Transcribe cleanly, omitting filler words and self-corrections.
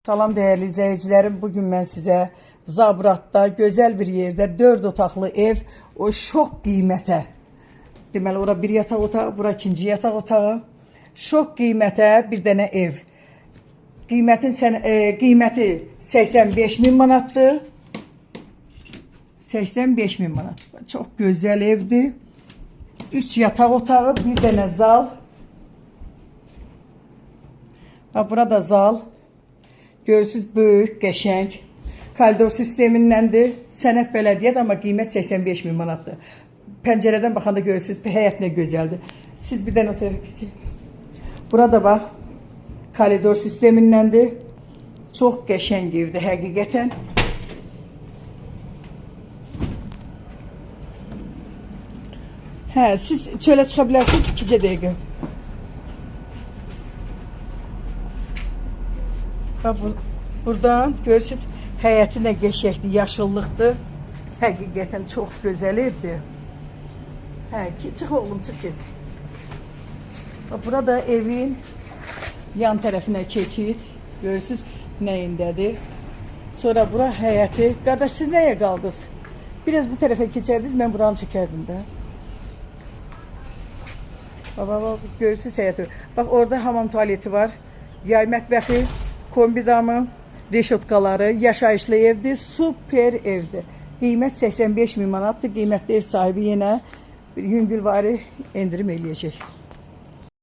Salam dəyərli izləyicilərim, bugün mən sizə Zabratda gözəl bir yerdə 4 otaqlı ev o şok qiymətə. Deməli ora bir yataq otağı, bura ikinci yataq otağı. Şok qiymətə bir dənə ev. Qiyməti 85 min manatdır. 85 min manat. Çox gözəl evdir. 3 yataq otağı, bir dənə zal. Bax, burada zal. Görürsünüz, böyük, qəşəng. Koridor sistemindəndir. Sənəd bələdiyyədir, amma qiymət 85 min manatdır. Pəncərədən baxanda görürsünüz, həyət nə gözəldir. Siz bir dənə o tərəfə keçin. Burada bax, koridor sistemindəndir. Çox qəşəng evdir həqiqətən. Hə, siz çölə çıxa bilərsiniz 2 dəqiqə. Bax, buradan görürsünüz, həyəti nə qəşəngdir, yaşıllıqdır. Həqiqətən çox gözəl evdir. Hə, çıx oğlum, çıx get. Bax, burada evin yan tərəfinə keçid. Görürsünüz, nəyindədir. Sonra bura həyəti. Qardaş, siz nəyə qaldınız? Biraz bu tərəfə keçərdiniz, mən buranı çəkərdim də. Bax, bax, bax, görürsünüz həyəti. Bax, orada hamam tualeti var. Yay mətbəxi, kombi damı, reşotkaları, yaşayışlı evdir, super evdir. Qiymət 85 min manatdır. Qiymətli ev sahibi yenə bir yüngülvari endirim eləyəcək.